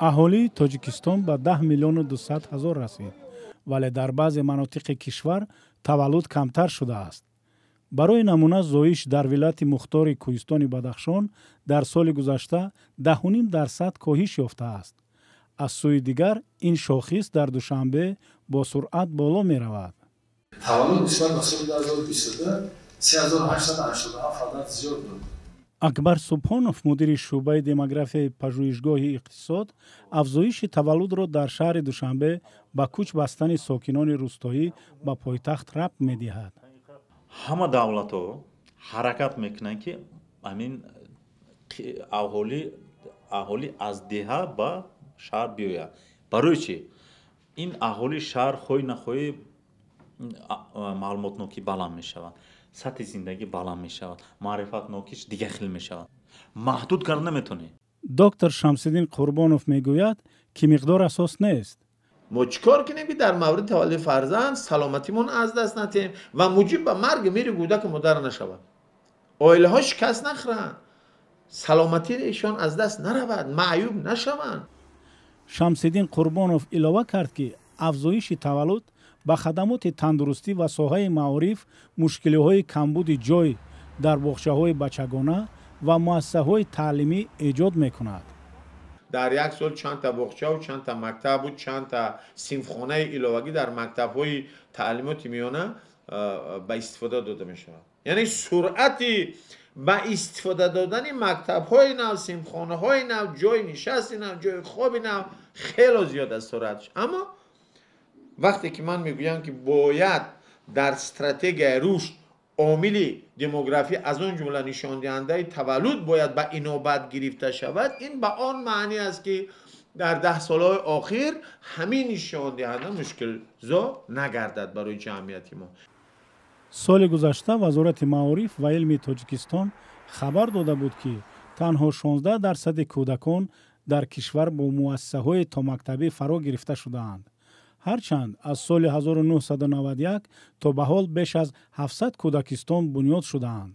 Аҳолии Тоҷикистон ба 10 миллиону 200 ҳазор расид, вале дар баъзе манотиқи кишвар таваллуд камтар шудааст. Барои намуна, зоиш дар вилояти мухтори Кӯҳистони Бадахшон дар соли гузашта 10,5% коҳиш ёфтааст. Аз сӯи дигар, ин шохис дар Душанбе бо суръат боло меравад. Таваллуд нисбат ба соли 2022 3887 адад зиёд буд. Акбар Субҳонов, мудири шӯъбаи демографияи Пажӯҳишгоҳи иқтисод, афзоиши таваллудро дар шаҳри Душанбе ба кӯч бастани сокинони рӯстоӣ ба пойтахт рабт медиҳад. Ҳама давлатҳо ҳаракат мекунанд, ки ҳамин аҳолӣ аз деҳа ба шаҳр биёяд. Барои чӣ? Ин аҳолии шаҳр, хоҳӣ нахоҳӣ, маълумотнокӣ баланд мешавад, сатҳи зиндагӣ баланд мешавад, маърифатнокиш дигар хел мешавад. Маҳдуд карда наметавонӣ. Доктор Шамсиддин Қурбонов мегӯяд, ки миқдор асос нест. Мо чӣ кор кунем, ки дар мавриди таваллуди фарзанд саломатимон аз даст натиҳем ва муҷиб ба марги мири кӯдаку модар нашавад, оилаҳо шикаст нахӯранд, саломатиишон аз даст наравад, маъюб нашаванд? Шамсиддин Қурбонов илова кард, ки афзоиши таваллуд ба хадамоти тандурустӣ ва соҳаи маориф мушкилиҳои камбуди ҷой дар боғчаҳои бачагона ва муассисаҳои таълимӣ эҷод мекунад. Дар як сол чандта боғчаву чандта мактабу чандта синфхонаи иловагӣ дар мактабҳои таълимоти миёна ба истифода дода мешавад? Яъне суръати ба истифода додани мактабҳои нав, синфхонаҳои нав, ҷойи нишасти нав, ҷойи хоби нав хело зиёд аст суръатш. Аммо вақте ки ман мегӯям, ки бояд дар стратегияи рушд омили демографӣ, аз он ҷумла нишондиҳандаи таваллуд, бояд ба инобат гирифта шавад, ин ба он маъне аст, ки дар 10 солҳои охир ҳамин нишондиҳанда мушкилзо нагардад барои ҷамъияти мо. Соли гузашта Вазорати маориф ва илми Тоҷикистон хабар дода буд, ки танҳо 16 дарсади кӯдакон дар кишвар бо муассисаҳои томактабӣ фаро гирифта шудаанд, ҳарчанд аз соли 1991 то ба ҳол беш аз 700 кӯдакистон бунёд шудаанд.